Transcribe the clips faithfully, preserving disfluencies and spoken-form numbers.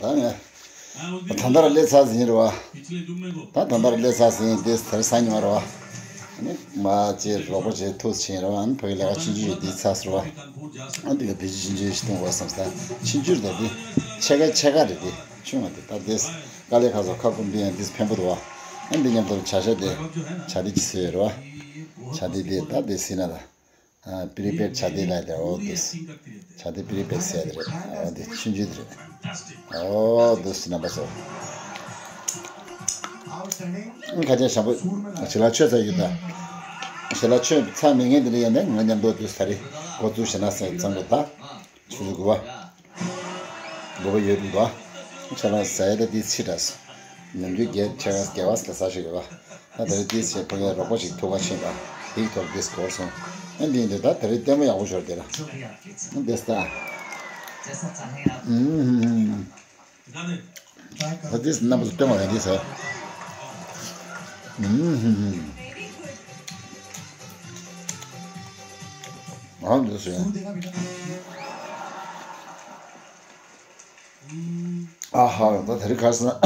ད་ངས་ད་ལྟར་སླེབས་ཚར་ཟིན་རེད་བ། ད་ད་ལྟར་སླེབས་ཚར་ཟིན་དེ་དེར་ས་ཉི་མ་རེད་བ། ཨ་ནི་མ་ཅེ་རོགས་པ་ཅེ་ཐུགས་ཆེན་རེད་བ། ཨ་ནི་ཕ་གི་ལས་ཀ་ཆུང་ཆུང་ཡོད་དེ་ཚར་སོང་བ། ཨ་འདི་ག་བེད་སྤྱོད་ཆུང་ཆུང་ཞིག་གཏོང་བ་བསམ་ས་ཆུང་ཆུང་རེད་ད། དེ་ཕྱེད་ཀ་ཕྱེད་ཀ་རེད། དེ་ཆུང་བ་དེ་ད་དེ་དཀའ་ལས་ཁག་སོང་ཁ་སྐོམ་དེ་ཡང་དེ་ཕན་པོ་འདུག་བ། ཨ་འདི་མཉམ་དུ་བྱ་ཤ་དེ་བྱ་དེ་ཅི་ཟེར་རེད་བ། བྱ་དེ་དེ་ད་དེ་སྲིད་ན་ད། ཨ་པི་རི་པེར་བྱ་དེ་ལ་དེ་འོ་དེ། བྱ་དེ་པི་རི་པེར་ཟེར་དེ་རེད། འོ་དེ་ཆུང་ཆུང་དེ་རེད། འོ་དེ་སི་ན་པ་སོ། ཁ་ཆེ་ཞང་པོ་ཞི་ལ་ཆོས་ཚ་ཡོད་ད། ཞི་ལ་ཆོས་ཚ་མེད་ངན་དེ་འདྲ་ཡིན་ནས་ང་མཉམ་དུ་དུས་ད་རེ་འགོ་བཙུགས་ཞེ་ན་སེ་ཚང་གོ་ད། ཆུ་ཚོད་དགུ་པ། དགུ་པ་ཡོད་འདུག་ཆ་ལ་ཟ་ཡ་ད་དེ་ཕྱི་དྲགས། ཉམས་རྒྱུ་བརྒྱད་ཆ་ག་བརྒྱད་པ་ཟ་ཟ་ཞིག་ཡོད་པ། ད་ད་རེས་དེ་ཕྱི་ཕ་གའི་རོགས་པ་ཞིག་ཐུག་པ་ཕྱིན་པ། དེའི་ཐོག་དེ་སྐོར་སོང་། ཨ་འདི་འདི་ད་ད་རེས་ལྟད་མོ་ཡག་པོ་ཞོར་དེ་ལ། འདི་ས། ཨུམ། ད་དེ་རྣམ་པ་ཚོ་སྟོན་པ་རེད་དེ་ས། ཨུམ། ཨ་འདི་ས། ཨ་ཧ་ད་དེ་རིང་གར་སོང་ན།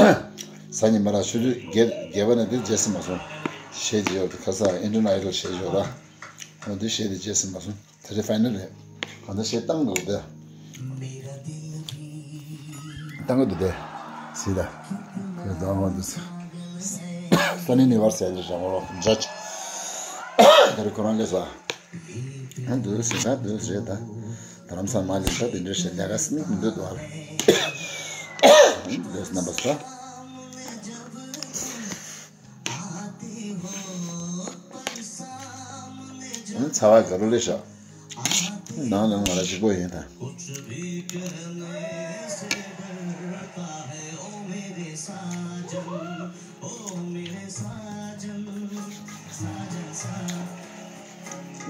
གཟའ་ཉི་མ་ལ་ཆུ་ཚོད་བརྒྱད་བརྒྱད་པ་ནས་དེ་རྗེས་སུ་མ་སོང་། གཞས་ཅིག་ཡོད་དེ་ཁ་སང་ཨིན་ཌི་ཡན་ཨའི་ཌལ་གཞས་ཅིག་ཡོད་ར། འོ་དེ་གཞས་དེ་རྗེས་སུ་མ་སོང་། དེ་རིང་ཕའི་ནལ་རེད། གང་ལྟར་གཞས་བཏང་འདུག་དེ། བཏང་གི་འདུག་དེ། སི་ད། ཁོས་བཏང་བ་འདུག་ས། སོ་ནི་ནི་ཝར་སི་ཟེར་ཞིག་རང་ལོ་ཇ་ཇི། དེ་རིང་ཁོ་རང་སླེབས་སོང་། ཨ་འདུག་ཟེར་ད་འདུག་ཟེར་ད། རྡ་རམ་ས་ལ་མ་སླེབས་ད་དེ་འདྲ་ཞིག་ལས་ཀ་སེ་ནི་མི་འདུག་འདུག་ཨ། འདུག་རྣམ་པ་ཚོ། ཨ་ཚ་བ་ག་རུ་སླེབས་ཤག་ནང་ནང་ང་ར་གཅིག་པོ་ཡིན་ད།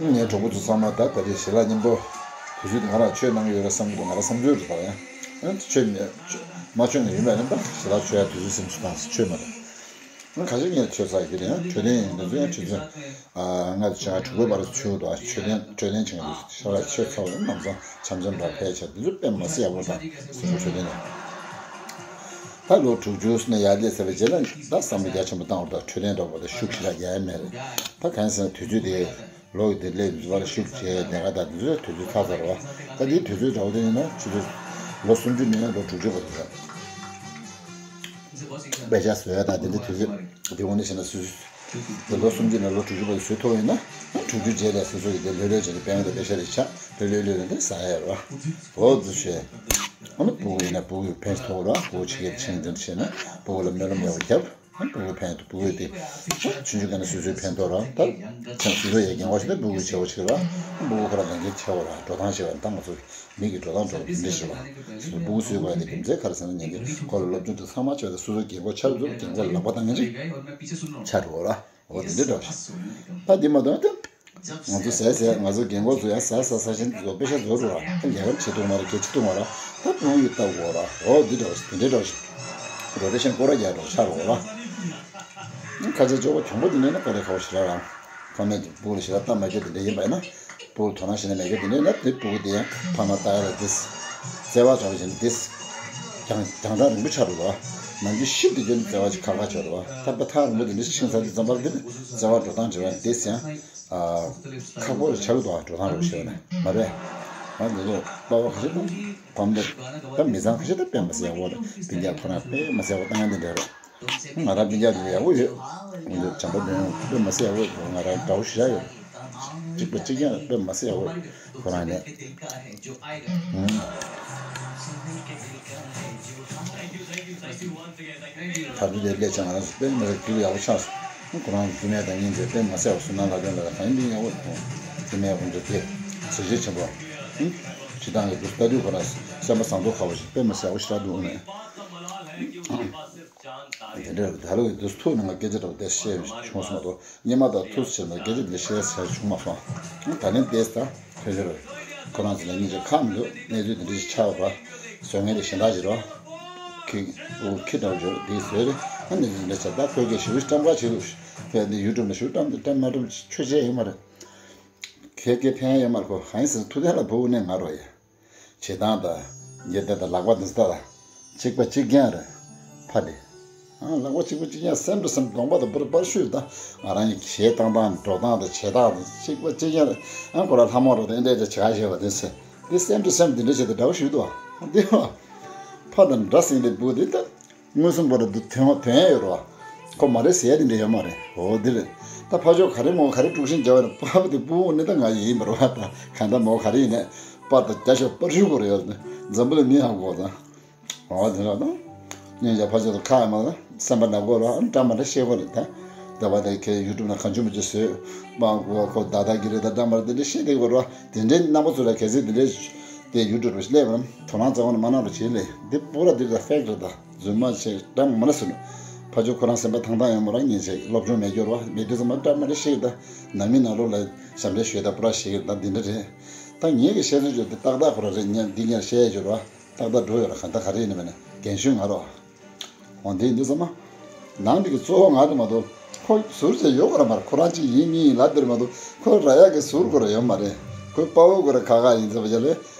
ངའི་གྲོགས་པོ་ཚོ་ཚང་མ་ད་ད་རེས་ཞི་ལ་མཉམ་པོ་དུས་ཚོད་ང་རང་ཆོས་གནང་གི་ཡོད་རེད་བསམ་གི་འདུག་ང་རང་བསམ་ཚུལ་རེད་ད་ཡང་། ཨ་ཆོས་མ་ཆོས་ནས་ཡིན་པ་ཡིན་ད་ཞི་ལ་ཆོས་ཡ་དུས་ཚོད་སེམས་སུ་བཏང་ཆོས་མ་རེད། ང་ཁ་ཤས་ངས་ཆོས་ཚ་གི་རེད་ཡང་འཕྲོད་བསྟེན་ཡིན་ད་ཚོ་ཡང་ཆོས་ཚ། ང་ཆ་དྲུག་པ་བར་ཆོས་འདུག་འཕྲོད་བསྟེན་འཕྲོད་བསྟེན་བྱེད་མཁན་འདུག་ཤ་ལ་ཆོས་ཚ་བ་ནམ་སང་འཆམ་འཆམ་དང་ཕལ་ཆེར་འདི་ཚོ་དཔེ་མ་སྲིད་ཡག་པོ་དང་སོ་སོ་འཕྲོད་བསྟེན་ནས། ད་ལོ་དྲུག་ཅུ་ནས་ཡར་སླེབས་ཚར་བའི་རྗེས་ལ་ད་བསམ་བློ་རྒྱ་ཆེན་པོ་བཏང་བར་ད་འཕྲོད་བསྟེན་འདྲ་བོ་ད་ཤུགས་ཞེ་དྲག་རྒྱག་ཡ་མེད་རེད། ད་གང་ཡིན་ཟེར་ན་དུས་ཚོད་དེ་ལོ་ཡི་དེ་སླེབས་བར་ཤུགས་རྒྱག་ཡ་ལས་ཀ་ད་དུས་ཚོད་དུས་ཚོད་ཚར་ཚར་བ། ད་དེའི་དུས་ཚོད་འདྲ་བོ་དེ་ཡིན་ན་ཆུ་ཚོད་ལོ་སུམ་ཅུ་ནས་ལོ་དྲུག་ཅུ་བར་དུ་ད་དཔེ་ཆ་བཟོ་ཡ་ད་དེ་འདྲ་དུས་ཚོད་དེ་འོང་ནས་བྱས་ན་སུ་སུ་དེ་ལོ་སུམ་ཅུ་ནས་ལོ་དྲུག་ཅུ་བར་དུ་བཟོ་ཐུབ་ཡིན་ན་དྲུག་ཅུ་རྗེས་ལ་སོ་སོ་ཡི་དེ་ལྷོད་ལྷོད་བྱས་ནས་དཔེ་ཡང་ད་དཔེ་ཆ་རེ་ཆགས་ལྷོད་ལྷོད་ལྷོད་ནས་དེ་ཟ་ཡ་ར་འོ་འདུ་བྱས། ཨ་ནི་སྤུ་གུ་ཡིན་ན་སྤུ་གུ་ཕན་ཐོགས་ར་སྤུ་གུ་ཆེ་གེ་ཆིང་འདི་བྱས་ན་སྤུ་གུ་ལ་སྨོན་ལམ་ཡག་པོ་རྒྱབ། ཨ་སྤུ་གུ་ཕན་ཐོགས་སྤུ་གུ་དེ་ཆུང་ཆུང་སྒང་ནས་སོ་སོའི་ཕན་ཐོགས་ར་ད་ཆང་སོ་སོ་ཡ་རྒན་གོག་ཞིག་ད་སྤུ་གུ་ཆེ་བོ་ཆེ་ར་སྤུ་གུ་ཁོ་ར་ལས་འགན་ཆེ་བོ་ར་འགྲོ་སྟངས་ཆེ་བ་ད་ང་ཚོ་མི་གི་འགྲོ་སྟངས་འགྲོ་འདི་ཞིག་ར་སོ་སོ་སྤུ་གུ་སུས་གོ་ཡ་དེ་རྒྱུ་མཚན་ག་རེ་ཟེར་ན་ཉན་གི་ཁོ་ལ་སློབ་སྦྱོང་དེ་ཚང་མ་བྱས་ཏེ་སོ་སོ་རྒན་གོག་ཆགས་འདུག་རྒན་གོག་ལག་པ་བཏང་མཁན་ཅིག་ཆགས་འགྲོ་ར། འོ་དེ་འདྲ་འདྲ་ཞིག་ད་འདི་མ་གཏོགས་ད། ང་ཚོ་ཟས་ཟས་ང་ཚོ་རྒན་གོག་ཚོ་ཡང་ཟས་ཟ་ཟ་བཞིན་དུ་དཔེ་ཆ་བཟོ་རུ་བ་ད་ལས་ཀ་བྱེད་ཐུབ་མ་རེད་གལ་ཆེ་ཐུབ་མ་རེད་ད་སྤུ་གུ་ཡིས་ལྟ་དགོས་ར་འོ་འདི་འདྲ་བ་ཞིག་དེ་འདྲའི་འདྲ་བ་ཞིག་རོ་ཏེ་ཤན་སྐོར་ར་རྒྱག་འདྲ་བ་ཆགས་རོགས་ར། ཁ་ཆེ་གཅོག་པ་གྱོང་པོ་འདི་ནས་ན་དཀའ་ལས་ཁག་པོ་ཞིག་ར་ར། ཁོ་ནས་སྤུ་གུ་ལ་ཞེ་དྲག་ལྟ་མ་རྒྱུ་དེ་འདྲ་ཡིན་པ་ཡིན་ན་སྤུ་གུ་དོ་སྣང་ཞེ་དྲག་མེད་རྒྱུ་དེ་འདྲ་ཡིན་ན་དེ་སྤུ་གུ་དེ་ཡང་ཕ་མ་ལྟ་ཡ་ལ་དེ་བརྩེ་བ་འདྲ་བ་ཞིག་ན་དེ་རྒྱང་རྒྱང་ཐག་རིང་པོ་ཆགས་འགྲོ་ར། ནམ་རྒྱུན་ཤིབ་དེ་རྒྱུ་ནི་བརྩེ་བ་ཞིག་ཁག་ཁག་ཆགས་འགྲོ་བ་ད་ལྟ་ཐག་རིང་པོ་དེ་འདྲ་ཞིག་ཤིང་ཚ་དེ་ཙམ་པར་དེ་ནི་བརྩེ་བ་འགྲོ་སྟངས་བྱེད་པ་དེ་ཡང་། ཁག་པོ་རེ་ཆགས་ཀྱི་འདུག་ག་འགྲོ་སྟངས་རེ་བྱས་ན་མ་རེད། ང་འདི་ཚོ་སློབ་པ་ཁ་ཤས་དང་གོམ་དེ་ད་མི་ཚང་ཁ་ཤས་ད་དཔེ་མ་སྲིད་ཡག་པོ་རེད། སྤུན་ཀྱག་ཁོ་རང་དཔེ་མ་སྲིད་ཡག་པོ་བཏང་ཡག་འདི་འདྲ་རེད། ང་རང་སྤུན་ཀྱག་འདི་ཡག་པོ་ཡོད། ང་ཚོ་བྱམས་པ་འདོན་དཔེ་མ་སྲིད་ཡག་པོ་ཡོད། ང་རང་དགྲ་བོ་ཞེ་དྲག་ཡོད། གཅིག་པ་གཅིག་རྐྱང་དཔེ་མ་སྲིད་ཡག་པོ་ཡོད་ཁོ་རང་ནས། ད་དུང་དེ་སླེབས་ཆ་ང་རང་ཚོ་དཔེ་མི་སྲིད་སྐྱིད་པོ་ཡག་པོ་ཆགས་སོང་། ཁོ་རང་གི་སྐྱེ་དམན་དང་སྙིང་རྗེ་དཔེ་མ་སྲིད་པ་བསོད་ནམས་ལག་ལེན་ལ་གང་ཡིན་ཡག་པོ་མཐོང་། སྐྱེ་དམན་ཕུན་ཚོགས་དེ་ཚེ་རྗེ་ཆེན་པོ། སྤྱི་བཏང་གི་འདུག་ལྟ་དུས་ཁོ་རང་སེམས་པ་བཟང་པོ་ཁ་བོ་ཞིག་དཔེ་མ་སྲིད་པ་ཞེ་དྲག་འདུག་ནས། དེ་འདྲ་ད་ལོ་ཡི་འདུག་ཐུག་ནས་ང་སྐད་ཆ་འདྲ་བོ་དེ་བཤད་བྱུང་སོང་མ་གཏོགས་སྔོན་མ་དང་ཐུག་ཕྱིན་ན་སྐད་ཆ་འདི་བཤད་བྱས་བྱུང་མ་སོང་། ད་ནི་བལྟས་ད་ཕལ་ཆེར་ཁོ་རང་ཚོ་ལ་སྙིང་རྗེ་ཁག་མི་འདུག་གནས་ཚུལ་འདི་འདྲ་ཞིག་ཆགས་པ་བཟོ་མཁན་དེ་གཞན་དག་ཞིག་རེད་བ། ཁྱི་འུ་ཁྱི་འདྲ་བོ་ཅིག་རེད་འདི་བཟོས་རེད། ཨ་ནི་འདི་འདྲ་བྱས་ད་ཁོས་སྐད་ཞེ་པོ་ཅིག་བཀྲམ་ག་བྱེད་འདུག་བས་འདི་ཡུ་ཊུབ་ལ་ཞེ་པོ་བཀྲམ་འདུག་བཀྲམ་མ་བཀྲམ་ཆོས་བྱས་ཡོད་མ་རེད། ཁྱེད་ཀྱིས་ཕན་ཡོད་མ་རེད་ཁོ་གང་ཡིན་ཟེར་ན་ཐུག་དེ་ལ་བུ་གནས་ང་རོ་ཡ། བྱེད་སྟངས་དང་། འགྱེད་སྟངས་དང་ལག་པ་འདི་ཚོ་ལྟ་ལ། གཅིག་པ་གཅིག་རྐྱང་རེད། ཕ་དེ། ཨ་ལག་པ་གཅིག་པ་གཅིག་རྐྱང་སེམས་དང་སེམས་གདོང་པ་དང་པར་པར་ཤུས་དང་ང་རང་གི་གཞས་བཏང་སྟངས་འགྲོ་སྟངས་དང་བྱེད་སྟངས་དང་གཅིག་པ་གཅིག་རྐྱང་རེད། ཨ་ཁོ་རང་ལྷ་མོ་རེད་དེ་འདྲས་ཀྱི་བྱ་བ་བྱེད་པ་དེ་ཚེ་དེ་སེམས་དང་སེམས་དེ་འདྲས་བྱེད་དུ་འདྲ་བོ་ཞུས་འདུག་ཨ་འདི་ཕ་དང་འདྲ་ཟིན་དེ་བུ་དེ་ད། མངོན་སུམ་པོ་ར་འདི་དོན་དོན་ཡོད་ར། ཁོ་མ་རེད་ཟེར་ཡ་དེ་འདྲ་ཡོད་མ་རེད། འོ་འདི་རེད། ད་ཕ་ཕྱོགས་ག་རེ་མོ་ག་རེ་དཀྲུག་ཤིང་རྒྱག་པ་རེད། ཕ་བུ་དེ་ཕུ་བོ་ནི་ད་ང་ཡིན་པ་རེད་བ། ད་གང་ལྟར་མོ་ག་རེ་ཡིན་ནས་པར་ད་རྒྱ་ཤོག་པར་ཤུ་གོ་རེ་ཡོད་ནི་འཛམ་བུ་གླིང་མི་ཧ་གོ་ད། འོ་དེ་ར་ད། སྙིང་རྗེ་ཕ་ཕྱོགས་དུ་ཁ་ཡ་མ་ད་སེམས་པ་ནག་གོ་ར་འདྲ་མ་འདྲ་ཤེས་གོ་རེད་ད། ད་བ་ད་ཁྱེད་ཡུ་ཊུབ་ན་གང་བྱུང་མ་བྱུང་བཟོས་མ་གོ་ཁོ་ད་ད་གི་རེད་ད་འདྲ་མ་རེད་དེ་འདྲ་ཤེས་དེ་གོ་ར་དེ་འདྲའི་རྣམ་པ་ཚོ་ལ་གལ་སྲིད་དེ་འདྲའི་དེ་ཡུ་ཊུབ་རུ་སླེབས་ར་དོ་སྣང་ཚ་བོ་ནི་མ་གནང་རུ་བྱེད་ལེ་འདི་པུ་ར་འདི་ད་ཧྥེག་རེད་ད། རྫུན་མ་བྱས་འདྲ་མ་ན་ཟེར་ནས། ཕ་ཆོས་ཁོ་རང་སེམས་པ་ཐང་ཐང་ཡོད་མོ་རང་ཉིན་བྱས་སློབ་སྦྱོང་མེད་སྐྱོར་བ་མེད་དུས་ཙམ་པ་འདྲ་མ་རེ་ཤེས་ད། ནང་མི་ནང་ལོགས་ལ་ཞབས་འདྲེན་ཞུས་ད་པུ་ར་ཤེས་ད་འདི་འདྲ་རེད། ད་ངེད་ཀྱི་བཤད་ཚུལ་བརྗོད་དེ་ཏག་ཏག་ཁོ་ར་རེད་ཉན་འདི་ངས་བཤད་སྦྱོར་བ་ཏག་ཏག་འགྲོ་ཡོད་ར་ག་ད་ག་རེ་ཡིན་ན་མེད་ན་རྒན་གཞོན་ང་རོ། འོ་འདི་འདི་ཙམ་མ། ནང་འདི་གི་གཙོ་བོ་ང་དུ་མ་གཏོགས་ཁོ་ཟུར་ཅེ་ཡོད་གོ་ར་མ་རེད། ཁོ་རང་གཅིག་ཡིན་གཉིས་ཡིན་ལབ་འདིར་མ་གཏོགས་ཁོ་ར་ཡག་གི་ཟུར་གོ་ར་ཡོད་མ་རེད། ཁོའི་དཔའ་བོ་གོ་ར་ཁ་ཁ་ཡིན་ཙམ་པ་ཅ་ལེ།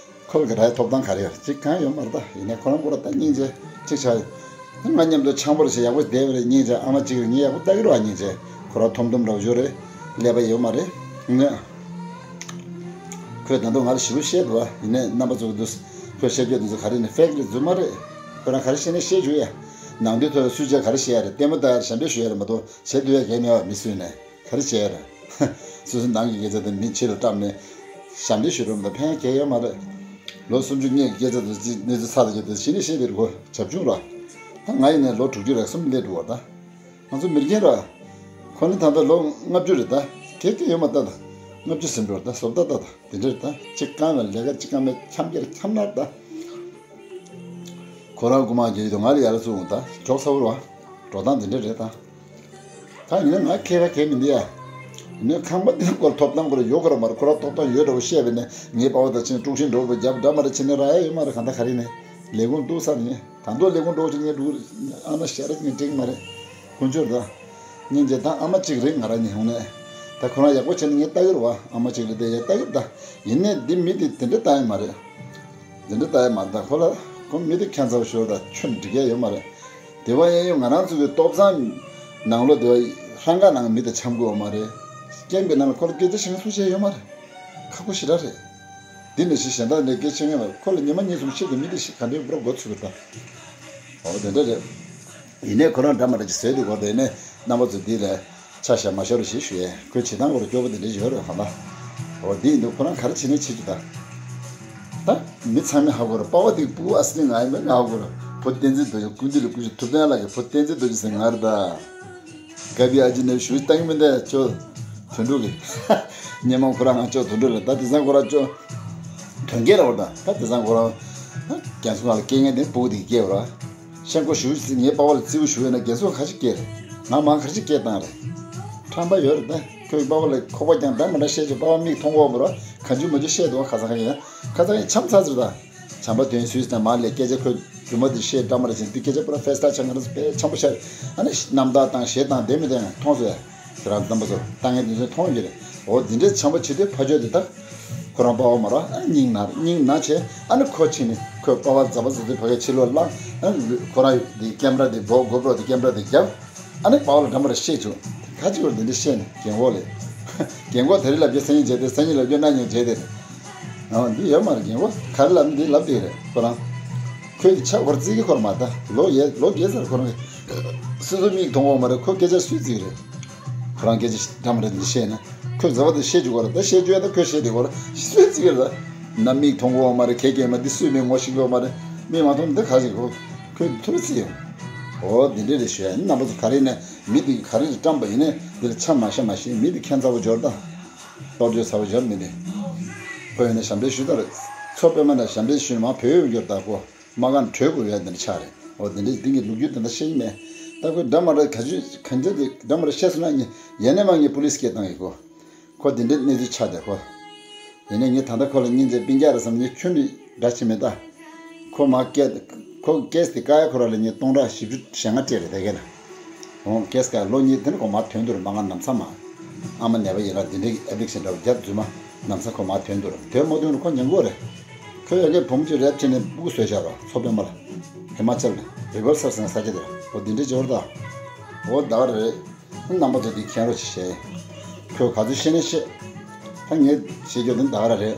ཁོ་གི་རའི་ཐོབ་ཐང་ག་རེ་ཡོད་ཅིག་གང་ཡོད་མ་རེད་ད། ཡིན་ནའི་ཁོ་རང་ཁོ་ར་ད་སྙིང་རྗེ་ཅིག་ཆགས་ཡོད། ང་མཉམ་དུ་ཆང་པོར་ཞིག་ཡག་པོ་བསྡད་པ་རེད་སྙིང་རྗེ། ཨ་མ་གཅིག་རེད་ངས་ཡག་པོ་ལྟ་གི་རོགས་སྙིང་རྗེ། ཁོ་ར་ཐོམ་ཐོམ་འདྲ་བོ་ཞོ་རེད། ཀླད་པ་ཡོད་མ་རེད། ངས་ཁོས་ད་དུང་ང་ལ་ཞིབ་པོ་བཤད་འདུག་བ། ཡིན་ནའི་རྣམ་པ་ཚོ་གི་འདུག་ཁོས་བཤད་རྒྱུ་དེ་ཚོ་ག་རེ་ནས་ཧྥེག་རེད་རྫུན་མ་རེད། ཁོས་རང་ག་རེ་བཤད་ནས་བཤད་བཅུག་ཡ། ནང་དུས་ཐོག་སུས་བྱས་ག་རེ་བཤད་ཡ་རེད། ལྟད་མོ་ལྟ་ཡ་རེད་ཞབས་འདྲེན་ཞུ་ཡ་རེད་མ་གཏོགས་བྱེད་འདོད་ཡ་གལ་མེད་བ་མི་སུས་ནས། ག་རེ་བྱས་ར། སོ་སོའི་ནང་གི་སྐད་ཆ་དེ་མི་ཕྱི་ལ་བཀྲམ་ནས་ཞབས་འདྲེན་ཞུ་རོགས་དང་ཕན་གལ་ཡོད་མ་རེད། ལོ་སུམ་ཅུ་སྔོན་གྱི་སྐད་ཆ་དེ་ཅི་གནས་ཚུལ་ཚ་དང་རྒྱབ་དེ་ཕྱི་ནས་ཤེས་དེ་རུ་གོ་བྱབ་ཆུང་ར། ད་ང་ཡིན་ནས་ལོ་དྲུག་ཅུ་རེ་གསུམ་སླེབས་འགྲོ་བ་ད། ང་ཚོ་མི་རྒན་ར། ཁོ་ནི་ད་ལྟ་ལོ་ལྔ་བཅུ་རེད་ད། གལ་གལ་ཡོད་མ་ད་ད། ལྔ་བཅུ་ཟིན་འགྲོ་ད་བཟོ་ལྟ་ད་ད་དེ་འདྲ་རེད་ད། གཅིག་རྐང་ལ་ལས་ཀ་གཅིག་རྐང་མེད་འཁྱམ་རྒྱལ་འཁྱམ་ནར་ད། ཁོ་རང་རྐུ་མ་རྒྱག་ཡོད་དུ་ང་ལ་ཡར་ལ་བཙུགས་འོང་ད་གྲོགས་ཚ་བོར་བ། འགྲོ་སྟངས་འདི་འདྲ་རེད་ད། ད་ཡིན་ན་ང་ཁེ་བ་གལ་མི་འདུག་ཡ། ཡིན་ན་ཁང་པ་འདི་སྐོར་ཐོབ་ཐང་སྐོར་ཡོད་ཁོ་ར་མ་རེད། ཁོ་ར་ཐོབ་ཐང་ཡོད་འདྲ་བོ་བཤད་པས་ནས་ངའི་པ་ཕ་དང་ཕྱིན་དཀྲུག་ཤིང་འགྲོ་བོ་རྒྱབ་འདྲ་མ་རེད་ཕྱིན་ནས་ར་ཡ་ཡོད་མ་རེད། གང་ལྟར་ག་རེ་ནས་ལས་ཁུངས་འདུག་ས་ནས་གང་ཐོག་ལས་ཁུངས་འགྲོ་ཕྱིན་ངས་འགྲོ་ཨ་ན་ཤ་ར་ངས་འགྲིག་མ་རེད། དཀོན་མཆོག་ད། སྙིང་རྗེ་ད་ཨ་མ་གཅིག་རེད་ང་རང་ཉིད་ཧོང་ནས། ད་ཁོ་རང་ཡག་པོ་བྱས་ནས་ངས་ལྟ་གི་རེད་བ། ཨ་མ་གཅིག་རེད་དེ་ཡ་ལྟ་གི་རེད་ད། ཡིན་ནས་འདི་མི་དེ་དེ་འདྲ་ལྟ་ཡ་མ་རེད། དེ་འདྲ་ལྟ་ཡ་མ་རེད་ད་ཁོ་ལ། ཁོ་མི་དེ་ཁྱད་མཚར་ཤོར་ད་ཁྱོད་འགྲིག་ཡ་ཡོད་མ་རེད། དེ་བ་ཡན་ཡོད་ང་རང་ཚོ་གི་ཏོག་ཙམ་ནང་ལོ་དེ་བ་ཧྲང་ཀ་ནང་མི་དེ་འཆམ་དགོས་བ་མ་རེད། སྐྱེན་པའི་ནང་ལ་ཁོ་ལ་སྐད་ཆ་བཤད་སུ་བྱས་ཡོད་མ་རེད། ཁག་པོ་ཞེ་དྲག་རེད། འདི་ནས་ཤི་གཞན་དག་ནས་སྐད་ཆ་ངེས་པར་ཁོ་ལ་ཉི་མ་གཉིས་གསུམ་ཤི་དུ་མི་འདི་ཤི་ག་འདྲའི་བུ་ར་འགོ་ཚུགས་པ་དང་། འོ་དེ་འདྲ་རེད། ཡིན་ནའི་ཁོ་རང་འདྲ་མ་འདྲ་ཅིག་བཟོས་འདུག་གོ་དེ་ནས་རྣམ་པ་ཚོ་འདི་ལས་ཆ་བཞག་མ་བཞག་རུ་ཞེས་ཞུ་ཡས་ཁོའི་བྱེད་སྟངས་སྐོར་སྐྱོ་པོ་དེ་འདྲ་ཡོད་རེད་གང་ལ། འོ་འདི་ཡིན་འདུག་ཁོ་རང་ག་རེ་བྱེད་ནས་བྱེད་རྒྱུ་ད། ད་མི་ཚང་མས་ཧ་གོ་རེད། པ་ཕ་དེ་ཕྲུ་གུ་ཨ་སི་ནི་ང་ཡིན་པས་ང་ཧ་གོ་རེད། བུ་བསྟན་འཛིན་རྡོ་རྗེ་སྐུ་མདུན་ལ་སྐུ་མཁྱེན་ཐུབ་བསྟན་ལགས་ཀྱི་བུ་བསྟན་འཛིན་རྡོ་རྗེ་ཟེར་ང་རེད་ད། དགའ་བའི་ཨ་ཅེ་ནས་ཞུ་བཏང་མི་འདས་ཅོ། དོན་གྲུབ་ཀྱི། སྙེ་མ་ཁོ་རང་ང་ཅོ་དོན་གྲུབ་ལ་ད་དེ་སང་ཁོ་རང་ཅོ། དོན་སྐལ་ལ་བར་དང་ད་དེ་སང་ཁོ་རང་། རྒན་ཚོ་ང་ལ་སྐད་ངན་དེ་སྤུ་གུ་དེ་སྐྱེ་བར། ཤེན་ཁོ་ཞུ་ཟིན་ངའི་པ་ཕ་ལ་རྩིའུ་ཞུ་ཡོད་ན་རྒན་ཚོ་ཁ་ཅིག་སྐྱེ་རེད། ང་མང་ཁ་ཅིག་སྐྱེ་བཏང་རེད། ཁྲམ་པ་ཡོད་རེད་ད། ཁོའི་པ་ཕ་ལ་ཁོག་པ་ཀྱང་འདྲ་མ་འདྲ་བཤད་ཅོ་པ་ཕ་མིག་མཐོང་གོ་བར་ག་འཇུ་མ་འཇུ་བཤད་འདུག་ཁ་ཚ་ཁ་ཡིན། ཁ་ཚ་ཡིན་ཆམ་ཚ་ཟེར་ད། བྱམས་པ་དོན་སུས་དང་མ་ལས་སྐད་ཆ་ཁོས་རྒྱུ་མ་དེ་བཤད་འདྲ་མ་རེད་ཅིང་འདི་སྐད་ཆ་པུ་ར་ཕེ་སི་ཏ་ཆ་ང་རང་ཚོ་དཔེ་འཆམ་པོ་ཤར། ཨ་ནི་རྣམ་ཐར་དང་གཞས་དང་ལྡན་མི་ལྡན་མཐོང་ཟེར། ཁྱེད་རང་རྣམ་པ་ཚོ་ལྟ་ངན་དེ་ཚོ་མཐོང་ཡོད་རེད། འོ་འདི་འདྲའི་བྱམས་པ་བྱེད་དུས་ཕ་ཆོས་དེ་དག་ཁོ་རང་པ་ཕ་མ་ར་ཨ་སྙིང་ན་སྙིང་ན་བྱས་ཨ་ནི་ཁོ་ཕྱིན་ནས་ཁོས་པ་ཕ་རྫ་པ་ཟེར་དུས་ཕ་གའི་ཕྱི་ལོགས་ལ་ཨ་ནི་ཁོ་རང་དེ་ཀེམ་ར་དེ་སྒོ་སྒོ་པྲོ་དེ་ཀེམ་ར་དེ་རྒྱབ། ཨ་ནི་པ་ཕ་ལ་འདྲ་མ་རེ་བཤད་བྱུང་། ཁ་ཅིག་བར་འདི་འདྲ་བཤད་ནས་རྒན་གོག་ལས། རྒན་གོག་དེ་རིང་ལབ་རྒྱུ་སང་ཉིན་བྱས་ཏེ་སང་ཉིན་ལབ་རྒྱུ་གནངས་ཉིན་བྱས་ཏེ། ཨ་འདི་ཡོད་མ་རེད་རྒན་གོག་ག་རེ་ལབ་འདི་ལབ་དེ་རེད་ཁོ་རང་། ཁོས་འདི་ཆ་འཁོར་རྩིས་ཀྱི་འཁོར་མ་ད་ལོ་ཡས་ལོ་རྒས་ཚར་ཁོ་རང་གི། སོ་སོ་མིག་མཐོང་གོ་མ་རེད་ཁོ་སྐད་ཆ་སུས་རྩིས་རེད། ཁོ་རང་སྐད་ཆ་འདྲ་མ་རེད་འདི་བཤད་ན་ཁོས་རྫ་བ་དེ་བཤད་རྒྱུ་གོ་རེད་ད་བཤད་རྒྱུ་ཡ་ད་ཁོས་བཤད་དེ་གོ་རེད་སུས་རྩིས་རེད་ད། ན་མིག་མཐོང་གོ་མ་རེད་ཁས་ཀྱི་མ་འདི་སུས་མིག་ངོ་ཤེས་གོ་མ་རེད་མིག་མ་མཐོང་འདི་ག་ཞིག་གོ། ཁོས་ཐུགས་རྩིས་ཡོང་། འོ་འདི་འདྲས་རེད་ཞུ་ཡ་ནི་རྣམ་པ་ཚོ་ག་རེ་ནས། མི་དེ་ག་རེ་རེད་བཀྲམ་པ་ཡིན་ནའི་འདིར་ཆ་མ་ཤ་མ་ཤེས་མི་དེ་ཁྱད་མཚར་བོ་འབྱོར་ད། གཏོར་བཅོས་ཚ་བོ་འབྱོར་མི་དེ། ཁོ་ཡིན་ན་ཞབས་འདྲེན་ཞུ་ད་རེད། མཚོ་པདྨ་ན་ཞབས་འདྲེན་ཞུས་ནས་མ་བོད་ཡོད་འབྱོར་ད་ཁོ་མ་གང་བྲོས་དགོས་ཡ་འདི་འདྲ་ཆགས་རེད། འོ་འདི་འདྲའི་འདི་གི་ལོ་རྒྱུས་དེ་འདྲ་བཤད་ཀྱི་མེད། ད་ཁོས་འདྲ་མ་འདྲ་ག་ཚོད་གང་ཚོད་དེ་འདྲ་མ་འདྲ་བཤད་སོང་ན་ངས་ཡེ་ནས་མ་ངས་པུ་ལིས་སྐད་བཏང་ཡོད་ཁོ། ཁོ་དེ་འདྲའི་གནས་ཚུལ་ཆགས་བསྡད་ཁོ། ཡིན་ནའི་ངས་ད་ལྟ་ཁོ་ལ་སྙིང་རྗེ་སྤུན་ཀྱག་རེད་བསམ་ངས་ཁྱོན་ནས་འདྲ་བྱེད་མེད་ད། ཁོ་མ་སྐད། ཁོ་གི་ཀེས་དེ་བཀག་ཡ་ཁོ་ར་ལ་ངས་སྟོང་ཕྲག་བཞི་བཅུ་ཞེ་ལྔ་སྤྲད་རེད་ད་གས་ལ། འོང་ཀེས་བཀག་ལོ་གཉིས་དེ་ནས་ཁོ་མར་ཐོན་འདུག་རེད་མ་ང་ནམ་ཚ་མ། ཨ་མ་ནད་པ་ཡིན་ལ་འདི་འདྲའི་ཨེ་བིག་ཤན་འདྲ་བོ་རྒྱབ་རྫུན་མ་ནམ་ཚ་ཁོ་མར་ཐོན་འདུག་རེད་དོན་མ་ཐོན་རུ་ཁོ་ཉན་གོ་རེད། ཁོས་ཡ་གའི་བུ་མོ་གཅིག་རེབ་བྱས་ནས་སྤུ་གུ་བཟོས་བཞག་རོགས་མཚོ་པདྨ་ལ། ཧི་མ་ཅལ་རི་ཝར་སར་ཟེར་ན་ས་ཆ་དེ་རེད། འོ་འདི་འདྲའི་འབྱོར་ད། འོ་ད་ག་རེད། རྣམ་པ་ཚོ་འདི་མཁྱེན་རོགས་བྱེད། ཁྱོད་ག་ཚོད་ཤེས་ན་ཤེས། ད་ངས་བཤད་རྒྱུ་འདི་ད་ག་རེད།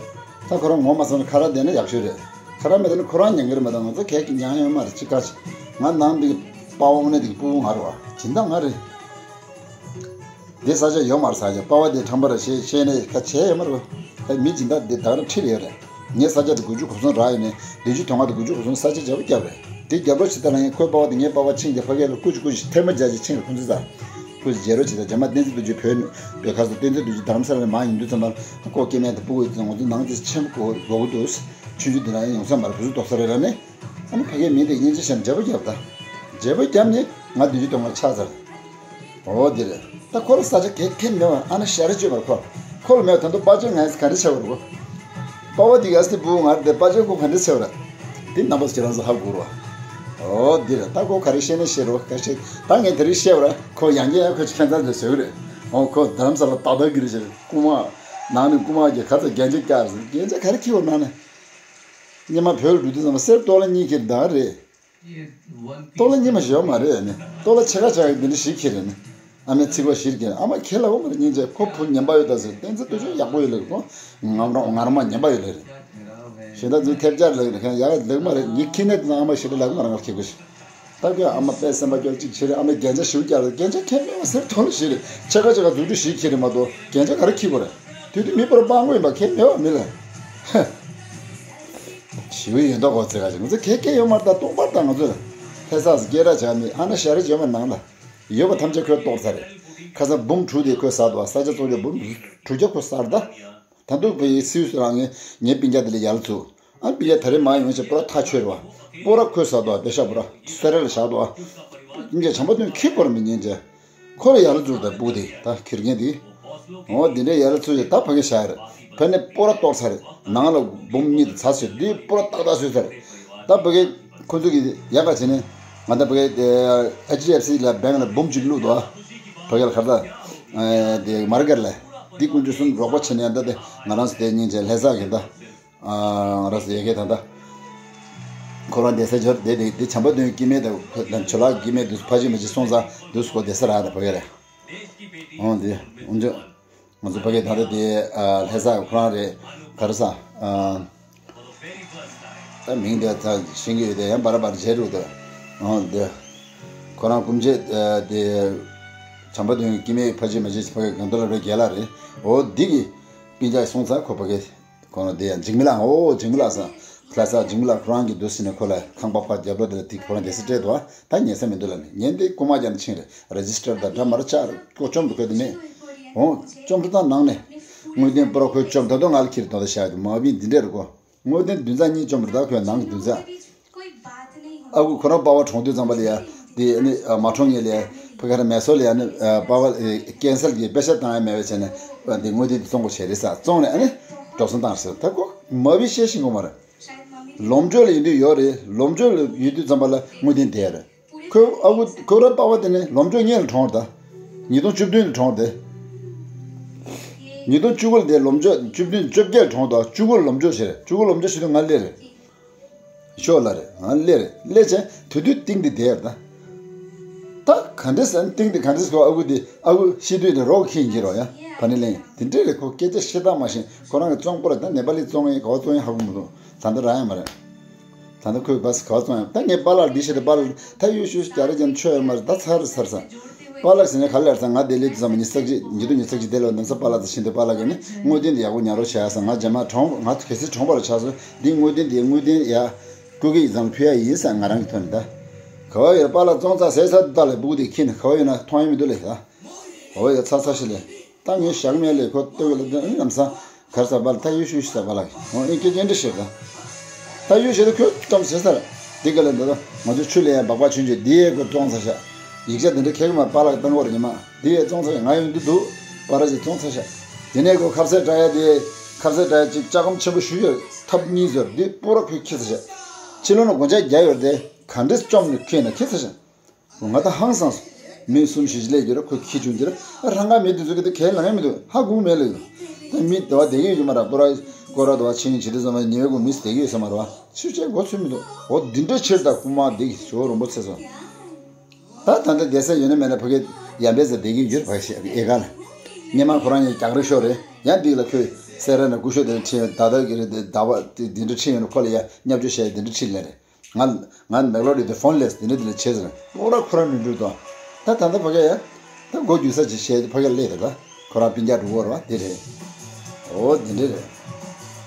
ད་ཁོ་རང་ངོ་མ་ཚ་ན་ཁ་ར་བསྡད་ན་ཡག་ཤོས་རེད། ཁ་ར་མེད་ན་ཁོ་རང་ཉན་གི་རེད་མ་གཏོགས་ང་ཚོ་གས་ཀྱི་ཉན་ཡོད་མ་རེད། ཅི་དགའ་ཅི། ང་ནང་འདི་གི་པ་ཝང་ནས་འདི་གི་སྤུ་གུ་ང་རེད་བ། སྦྱིན་བདག་ང་རེད། འདི་ས་ཆ་ཡོད་མ་རེད། ས་ཆ་པ་ཝ་དེ་ཁྲམ་པ་རེད་ཤེས་ཤེས་ནས་ཁ་བྱས་ཡོད་མ་རེད། ཨ་མི་སྦྱིན་བདག་འདི་ད་ར་ཁྲིད་ཡོད་རེད། ངས་ས་ཆ་དེ་དགུ་བཅུ་གོ་གསུམ་རག་ཡོད་ནས་བདུན་ཅུ་དོན་ལྔ་དང་དགུ་བཅུ་གོ་གསུམ་ས་ཆ་བརྗེ་པོ་བརྒྱབ་རེད། དེ་རྒྱབ་རོགས་བྱེད་ད་ལ་ངས་ཁོའི་པ་ཝ་དེ་ངའི་པ་ཝ་ཆིངས་ཀྱི་ཕ་གས་ལ་ཀུ་ཅི་ཀུ་ཅི་ཐེར་མ་བརྒྱ་ཅིག་ཆིངས་ལ་ཁོང་ཚོ་ཚ། ཀུ་ཅི་བརྗེ་རོགས་བྱེད་ད། རྗེས་མ་བསྟན་འཛིན་རྡོ་རྗེ་བོད་བོད་ཁ་སང་བསྟན་འཛིན་རྡོ་རྗེ་རྡ་རམ་ས་ལ་ནས་མར་ཡིན་དུས་ཙམ་པ་ལ་ཁོ་སྐྱེ་དམན་དེ་སྤུ་གུ་ཡོད་ཙང་ང་ཚོ་ནང་དེ་ཆེན་པོ་གོ་གོ་གི་འདུག་ཆུང་ཆུང་དེ་ན་ཡོང་ས་མ་རེད། བུ་ཚོ་ལྟོགས་ས་རེད་ལ་ནས། ཨ་ནི་ཕ་གིའི་མི་དེ་སྙིང་རྗེ་ཆེ་ནས་བརྗེ་པོ་བརྒྱབ་ད། བརྗེ་པོ་བརྒྱབ་ནས་ང་བདུན་ཅུ་དོན་ལྔ་ཆགས་ཚར། འོ་དེ་རེད། ད་ཁོ་ལ་ས་ཆ་གས་ཁྱེར་མེད་བ། ཨ་ན་ཤ་ར་གཅོད་པར་ཁོ། ཁོ་ལ་མེད་ད་དུང་པ་ཅོ་ང་ག་འདྲ་ཆེ་བ་རེད་གོ། པ་ཝ་དེ་ག་སྟེ་བུ་ང་རེད་དེ་པ་ཅོ་ཁོ་ག་འདྲ་ཆེ་བ་རེད། དེ་རྣམ་པ་ཚོ་ཁྱེད་རང་ཚོ་ཧ་གོ་རོགས། འོ་དེ་རེད། ད་ཁོ་ག་རེ་བཤད་ན་བཤད་རོགས་ག་བཤད། ད་ངས་དེ་རིང་བཤད་བ་ར་ཁོ་ཡང་བསྐྱར་ཡང་ཁོ་ཅི་ཁྱད་མཚར་དེ་བཟོས་རེད། འོ་ཁོ་རྡ་རམ་ས་ལ་ཏག་ཏག་གི་རེད་ཟེར། རྐུ་མ། ནང་ནས་རྐུ་མ་གྱི་ཁ་ཚ་རྒྱན་ཆ་བཀྱག་ཟེར། རྒྱན་ཆ་ག་རེ་ཁྱེར་བ་ནང་ནས། སྙེ་མ་བོད་ལ་འགྲོ་དུས་ཙམ་པ་གསེར་ཏོག་ལ་གཉིས་ཁྱེར་ད་རེད། ཏོག་ལ་གཉིས་མ་ཞེ་བ་མ་རེད་ནི། ཏོག་ལ་ཕྱེད་ཀ་ཕྱེད་ཀ་འདི་འདྲ་ཞིག་ཁྱེར་རེད་ནི། ཨ་མའི་ཚིག་པ་ཞིག་ཁྱེར། ཨ་མ་ཁྱེར་ལ་འོ་མ་རེད། སྙིང་རྗེ། ཁོ་བུ་ངན་པ་ཡོད་ད་ཟེར། བསྟན་འཛིན་རྡོ་རྗེ་ཡག་པོ་ཡོད་ལེ་ཁོ། ང་རང་ང་རང་མ་ངན་པ་ཡོད་ལེ་རེད། ཞེ་ད་འཛིན་ཐེབས་ཆར་ལེ་རེད། ཡག་ལེགས་མ་རེད། ངས་ཁྱེར་ནས་དེ་ཨ་མ་ཞེ་ད་ལེགས་མ་རང་ང་ཁྱེར་དགོས་ཤིག་ད་ཁོས་ཨ་མ་དཔེ་སེམས་པ་སྐྱོ་གཅིག་བྱེད་རེད། ཨ་མས་རྒྱན་ཆ་ཞིག་བཀྱག་རེད། རྒྱན་ཆ་ཁྱེར་མེད་པ་ཟེར་ཐོན་ལ་ཞིག་རེད། ཕྱེད་ཀ་ཕྱེད་ཀ་རྫུ་འཕྲུལ་ཞིག་ཁྱེར་རེད་མ་གཏོགས་རྒྱན་ཆ་ག་རེ་ཁྱེར་དགོས་རེད། དུས་དུས་མི་པོར་སྤྲང་པོ་ཡིན་པ་ཁྱེར་མེད་པ་མི་ལ། ཧ། ཞི་བའི་ཡོན་བདག་གོ་ཚེ་ག་ཅིག་ང་ཚོ་གས་སྐད་ཡོད་མ་རེད། ད་སྟོང་པར་ད་ང་ཚོ་ལྷ་ས་སུ་སྐད་གྲགས་ཆགས་མི་ཨ་ན་ཤ་རེ་བྱོན་པ་ནང་ལ་ཡོད་པ་ཐམས་ཅད་ཁོས་གཏོར་ཚར་རེད། ཁ་སང་འབུམ་དྲུག་དེ་ཁོས་ཟ་འདུག་ས་ཆ་གཙོ་ཆེ་འབུམ་དྲུག་བརྒྱ་ཁོས་ཟ་རེད་ད། ད་དུང་བའི་སིའུ་སི་རང་ངས་ངའི་སྤུན་ཀྱག་དེ་ལ་ཡར་ལ་ཚུགས། ཨ་སྤུན་ཀྱག་ད་རེས་མ་ཡོང་ཞེས་པོ་ར་ཐག་ཆོད་རེད་བ། པོ་ར་ཁོས་ཟ་འདུག་ཨ་པེ་ཤ་པོ་ར་སེ་ར་ལ་བཞག་འདུག་ཨ། སྤུན་ཀྱག་བྱམས་པ་དོན་ཁྱེད་པོ་ར་མི་ཉན་ཅེ། ཁོ་ར་ཡར་ལ་ཚུགས་ད་སྤུ་དེ་ད་ཁྱེར་མཁན་དེ། འོ་འདི་འདྲའི་ཡར་ལ་ཚུགས་ཞེས་ད་ཕ་གི་བཞག་རེད། ཕ་ནས་པོ་ར་གཏོར་ཚར་རེད། ནང་ལ་འབུམ་གཉིས་དེ་ཚ་ཟེར་དེ་པོ་ར་ཏག་ཏག་བཟོས་ཚར་རེད། ད་ཕ་གི་ཁོ་ཚོ་གི་ཡག་ག་བྱས་ནས་ང་ད་ཕ་གི་ཨེཆ་ཌི་ཨེཕ་སི་ལ་བེང་ལ་འབུམ་གཅིག་བླུགས་འདུག་ཨ། ཕ་གི་ལ་ཁར་ད། དེ་མར་ཀེཊ་ལ། འདི་ཀུན་སྤྱོད་གསུམ་རོགས་པ་བྱེད་ནས་ཡང་ད་དེ་ང་རང་ཚོ་དེ་སྙིང་རྗེ་ལྷ་ས་གི་ད། ང་རང་ཚོ་ཡ་གི་ད་ད། ཁོ་རང་བསྡད་ས་འབྱོར་བསྡད་དེ་དེ་བྱམས་པ་དོན་སྐྱེ་དམན་དང་ཁོ་དང་ཇོ་ལགས་སྐྱེ་དམན་དུ་ཕ་ཆེ་མ་ཆེ་སོང་ཙང་དུ་སུ་གོ་བསྡད་ས་རག་རེད་ཕ་གི་རེད། འོང་དེ་འོང་ཇོ། ང་ཚོ་ཕ་གི་ད་ད་དེ་ལྷ་ས་ཁོ་རང་རེད། ག་རེ་ས། ད་མིང་དེ་ད་ཤེས་ཀྱི་ཡོད་དེ་ཡང་བར་བར་བརྗེད་འགྲོ་དེ། འོང་དེ། ཁོ་རང་སྐུ་མཆེད་དེ། བྱམས་པ་དོན་སྐྱེ་དམན་ཕ་ཆེ་མ་ཆེ་ཕ་གི་གང་དུ་ལ་རེད་རྒྱལ་ལ་རེད། འོ་འདི་གི་སྤུན་ཀྱག་སོང་ཙང་ཁོ་ཕ་གི་ཁོ་ན་དེ་ཡང་འཇིགས་མེད་ལགས། འོ་འཇིགས་མེད་ལགས་ཟེར། ལྷ་ས་འཇིགས་མེད་ལགས་ཁོ་རང་གི་འདུག་ཟེར་ནས་ཁོ་ལ་ཁང་པ་ཕར་རྒྱབ་ལོགས་དེ་ལ་དེ་ཁོ་རང་བསྡད་ས་སྤྲད་འདུག་ད་ཉན་ས་མི་འདུག་ལབ་ནས་ཉན་དེ་རྐུ་མ་རྒྱག་ནས་ཕྱིན་རེད། རེ་ཇི་སི་ཊར་དང་འདྲ་མ་རེད་ཆགས་རེད། ཁོ་བཅོམ་འདུག་ཁོ་དེ་ནས། འོ་བཅོམ་འདུག་ད་ནང་ནས། དངུལ་ལྡན་པོ་ར་ཁོས་བཅོམ་ད་དུང་ང་ལ་ཁྱེར་དོ་ད་བཤད་དེ་མ་བིན་འདི་འདྲ་རེད་གོ། དངུལ་ལྡན་བདུན་ཚར་གཉིས་བཅོམ་རེད། ད་ཁོས་ནང་གི་བདུན་ཚར། ཨ་ཁུ་ཁོ་རང་པ་ཕ་གྲོངས་དུས་ཙམ་པ་ལ་ཡ། དེ་ནི་མ་གྲོངས་ངེས་ལ་ཡ། ཕ་ག་ར་མེ་སོ་ལ་ཡ་ནི་པ་ཕ་ཀན་སར་གྱི་པེ་ཤ་བཏང་ཡ་མེད་པའི་ཆ་ནས་དེ་དངོས་དེ་བཙོང་དགོས་བྱས་རེད་ས་བཙོང་ནས་ཨ་ནི་འགྲོ་སོང་བཏང་ཟེར། ད་ཁོ་མ་བི་ཤེས་ཤིང་གོ་མ་རེད། ལོམ་ཇོ་ལ་ཡིན་དུས་ཡོད་རེད། ལོམ་ཇོ་ལ་ཡོད་དུས་ཙམ་པ་ལ་དངོས་དེ་དེ་ཡ་རེད། ཁོ་ཨ་ཁུ་ཁོ་ར་པ་ཕ་དེ་ནི་ལོམ་ཇོ་གཉིས་ལ་གྲོངས་རེད་ད། ཉིས་སྟོང་བཅུ་བདུན་ལ་གྲོངས་རེད། ཉིས་སྟོང་བཅུ་དགུ་ལ་དེ་ལོམ་ཇོ་བཅུ་བདུན་བཅོ་བརྒྱད་ལ་གྲོངས་རེད་ད། བཅུ་དགུ་ལ་ལོམ་ཇོ་བྱས་རེད། བཅུ་དགུ་ལོམ་ཇོ་བྱས་དུས་ང་སླེབས་རེད། ཤོག་ལ་རེད། ང་སླེབས་རེད། སླེབས་བྱས་དེ་དུས་ཏིང་འདི་བསྡད་ཡོད་ད། ད་ག་འདྲས་ཟེར་ན་ཏིང་འདི་ག་འདྲས་ཟེར་ཨ་ཁུ་འདི་ཨ་ཁུ་ཤི་དུས་ནས་རོགས་ཁྱེད་ཀྱི་རོགས་ཡ་ཕ་ནི་ལེན་དེ་འདྲས་རེད། ཁོ་སྐད་ཆ་བཤད་སྟངས་མ་ཤེས། ཁོ་རང་གི་བཙོང་པོ་རེད་ད། ནེ་པ་ལི་བཙོང་ཡིན་ག་བ་བཙོང་ཡིན་ཧ་གོ་མི་འདུག་ད་ལྟ་རག་ཡ་མ་རེད། ད་ལྟ་ཁོས་བས་ག་བ་བཙོང་ཡིན། ད་ངས་པཱ་ལགས་འདི་བཤད་དུས་པཱ་ལགས་ད་ཡོད་ཤོས་རྒྱ་རེ་ཅན་ཆོས་ཡོད་མ་རེད་ད་ཚར་ཚར་ས། པཱ་ལགས་ཟེར་ནས་ག་ལེར་ཚང་ང་དེ་ལས་དུས་ཙམ་ཉི་ཤུ་རྩ་གཅིག་ཉིས་སྟོང་ཉི་ཤུ་རྩ་གཅིག་དེ་ལ་ནམ་ས་པཱ་ལགས་དང་ཤིན་ཏུ་པཱ་ལགས་ཀྱིས་ནི་དངོས་བདེན་དེ་ཡག་པོ་ཉར་རོགས་བྱས་ཡ་ས། ང་རྗེས་མ་གྲོངས་ང་གལ་སྲིད་གྲོངས་པར་ཆགས་སོང་འདི་དངོས་བདེན་དེ་དངོས་བདེན་ཡ། སྐུ་སྒེར་ཡིག་ཚང་ལ་ཕུལ་ཡ་ཡིན་ས་ང་རང་གི་ཐོག་ནས་ད། ག་བ་ཡོད་པཱ་ལགས་བཙོང་ཚར་ཟས་ཚར་དུ་ད་ལས་སྤུ་གུ་དེ་ཁྱེར་ནས་ག་བ་ཡོད་ན་མཐོང་ཡ་མི་འདུག་ལས་ད། ག་བ་ཡོད་ཚར་ཚར་ཞིག་ལས། ད་ངས་བཞག་མེད་ལས་ཁོ་ལྟོས་ལ་ད་ཨང་ལམ་སང་། གར་ས་པཱ་ལགས་ད་ཡོད་ཤུ་ཤི་ས་པཱ་ལགས་ཨོ་ཨིན་སྐད་ཅན་འདྲི་ཤེས་ད། ད་ཡོད་ཤེས་ད་ཁོས་ཀྲམ་ཟེར་ས་ར། འདི་ག་ལ་འདི་ད་ང་ཚོ་ཆུ་ལས་ཡང་སྦག་སྦག་ཆུན་ཆུན་འདི་ཡས་ཁོ་བཙོང་ཚར་ཤག་ཡིག་ཆ་འདི་འདྲ་ཁྱེད་ཀྱི་མ་པཱ་ལགས་བཏང་བར་ཉི་མ་འདི་ཡས་བཙོང་ཚར་ཤག་ང་ཡོང་འདི་འདུག་པཱ་ར་ཅིག་བཙོང་ཚར་ཤག་དེ་ནས་ཁོ་ཁ་ཟས་བྲ་ཡ་འདི་ཁ་ཟས་བྲ་ཡ་ཅིག་ལྕགས་སྒམ་ཆེན་པོ་ཞུ་ཡོད་ཐབ་གཉིས་ཟེར་འདི་པོ་ར་ཁོས་ཁྱེར་ཚར་ཤག་ཕྱི་ལོགས་ན་སྒོ་ལྕགས་བརྒྱབ་ཡོད་དེ་ག་འདྲས་བཅོམ་ནས་ཁྱེར་ན་ཁྱེར་ཚར་ཤག་ང་ད་ཧང་སངས་སོང་། མི་གསུམ་བཞི་ཅིག་སླེབས་ཀྱི་རེད། ཁོ་ཁྱི་ཆུང་ཅིག་རེད། ཨ་རང་ག་མི་དེ་ཚོ་གི་དེ་གས་ལང་ཡ་མི་འདུག་ཧ་གོ་མེད་ལེ། ད་མི་དེ་བ་བསྡད་ཀྱི་ཡོད་མ་རེད། སྐོར་ར་སྐོར་ར་དེ་བ་ཕྱིན་ཕྱི་དེ་ཚོ་མ་ཉི་འོད་ཀོ་མིས་བསྡད་ཀྱི་ཡོད་ས་མ་རེད་བ། ཤུ་ཅེ་གོ་ཚོད་མི་འདུག་འོ་འདི་འདྲ་ཕྱིར་ད་སྐུ་མ་འདི་གི་ཇོ་བོ་རིན་པོ་ཆེ་ཚོ། ད་ད་ལྟ་བསྡད་ས་ཡོད་ན་མེད་ན་ཕ་གི་ཡར་འབད་ས་བསྡད་ཀྱི་ཡོད་རེད། ཕ་གི་ཨེ་ག་ལ། སྔོན་མ་ཁོ་རང་ཉིད་རྒྱག་རེས་ཤོར་རེད། ཡང་འདི་ལ་ཁོས་སེ་ར་ནས་སྐུ་ཞབས་དེ་འདྲ་ཁྲིད་ཡོང་། ད་ལྟ་གི་རེད་དེ། ཟླ་བ་དེ་འདི་འདྲ་ཁྲིད་ཡོང་ནས་ཁོ་ལ་ཡ་བརྙས་བཅོས་བྱས་འདི་འདྲ་ཁྲིད་ལེ་རེད། ང་ང་མེག་ལོ་ཌི་དེ་ཕོན་ལེས་དེ་འདྲ་དེ་འདྲ་བྱས་ཟེར། ཨོ་ར་ཁོ་རང་ནུས་འགྲུལ་དང་། ད་ད་ལྟ་ཕ་གི་ཡ། ད་མགོ་རྒྱུག་ས་ཅིག་བཤད་དེ་ཕ་གི་སླེབས་དེ་ད། ཁོ་རང་སྤུན་ཀྱག་འགྲོ་གི་རེད་བ་དེ་རེད། འོ་དེ་འདྲ་རེད།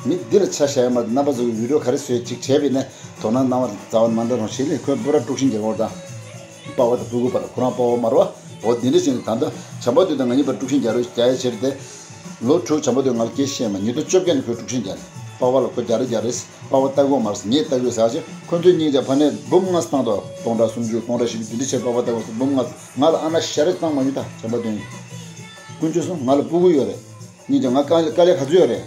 མི་འདི་ལ་ཆ་བཞག་ཡོད་མ་རེད། རྣམ་པ་ཚོ་གི་བི་ཌིའོ་ག་རེ་བཟོས་ཅིག་བྱས་པ་ཡིན་ན་དོ་སྣང་གནང་བ་རྩ་བ་མ་འདྲ་རང་ཞིག་ལས། ཁོས་པུ་ར་དཀྲུག་ཤིང་རྒྱག་གོ་ད། པ་ཕ་དང་སྤུ་གུ་བར་ལ་ཁོ་རང་པ་ཕ་མ་རེད་བ། འོ་དེ་འདྲ་བྱས་ནས་ད་ལྟ་བྱམས་པ་དུས་དང་ང་གཉིས་བར་དཀྲུག་ཤིང་རྒྱག་རོགས་རྒྱག་ཡ་བྱས་རེད་དེ། ལོ་དྲུག་བྱམས་པ་དུས་ང་ལ་སྐད་བཤད་མ། ཉིས་སྟོང་བཅོ་བརྒྱད་ནས་ཁོས་དཀྲུག་ཤིང་རྒྱག་ནས་པ་ཕ་ལ་ཁོ་རྒྱག་རེད་རྒྱག་རེད། པ་ཕ་ལྟ་གི་ཡོད་མ་རེད། ངས་ལྟ་གི་ཡོད་ཟེར་ཞིག་ཁོ་ཚོས་སྙིང་རྗེ་ཕ་ནས་འབུམ་ལྔ་བཏང་དོ། སྟོང་ཕྲག་སུམ་ཅུ་སྟོང་ཕྲག་བཞི་བཅུ་དེ་འདྲ་བྱས་པ་ཕ་ལྟ་གི་ཡོད་ཟེར། འབུམ་ལྔ་ང་ལ་ཨ་ན་ཞེ་དྲག་བཏང་མ་ཡོད་ད་བྱམས་པ་དུས། དཀོན་མཆོག་གསུམ་ང་ལ་སྤུ་གུ་ཡོད་རེད། སྙིང་རྗེ་ང་དཀའ་ལས་དཀའ་ལས་ག་ཚོད་ཡོད་རེད།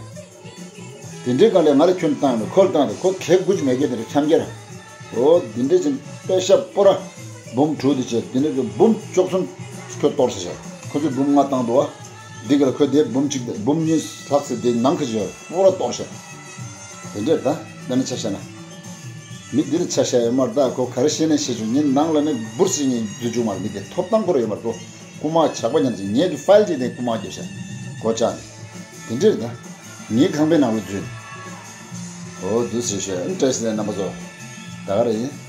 དེ་འདྲའི་དཀའ་ལས་ང་ལ་ཁྱོན་བཏང་ཡོད་རེད། ཁོ་ལ་བཏང་རེད། ཁོ་གལ་དགུ་ཅིག་མེད་ཀྱི་དེ་རེད་འཆམ་རྒྱལ། འོ་དེ་འདྲ་ཅིག་པད་ཤག་པོ་ར་འབུམ་དྲུག་དེ་བྱས། དེ་འདྲ་གི་འབུམ་བཅུ་གསུམ་ཁོས་གཏོར་ཤག་ཁོ་ཚོས་འབུམ་ལྔ་བཏང་འདུག་བ། འདི་ག་ལ་ཁོས་དེ་འབུམ་གཅིག་དང་འབུམ་གཉིས་ལྷག་ཙམ་དེ་ནང་ཁ་ཅིག་ཡོད་པོ་ར་གཏོར་ཤག་དེ་འདྲ་ད་དཔེར་ན་ཆ་བཞག་ན། མི་འདིར་ཆ་བཞག་ཡོད་མ་རེད། ད་ཁོ་ག་རེ་བཤད་ན་བཤད་ཆོག་ངའི་ནང་ལ་ནི་འབུར་ཞིག་ངས་འཛུལ་བཅུག་མ་རེད། མི་དེ་ཐོབ་ཐང་ཁོ་ར་ཡོད་མ་རེད་དོ། རྐུ་མ་ཇག་པ་ཉམས་ཅིག་ངས་དེ་ཕའིལ་ཅིག་དེ་རྐུ་མ་རྒྱབ་ཤག་སྒོ་ལྕགས་ནས་དེ་འདྲ་རེད་ད། ངའི་ཁང་པའི་ནང་ལ་འཛུལ། འོ་འདུག་ཟེར་ཤག་བཀྲ་ཤིས་བདེ་ལེགས་རྣམ་པ་ཚོ། ད་ག་རེ་ཡིན།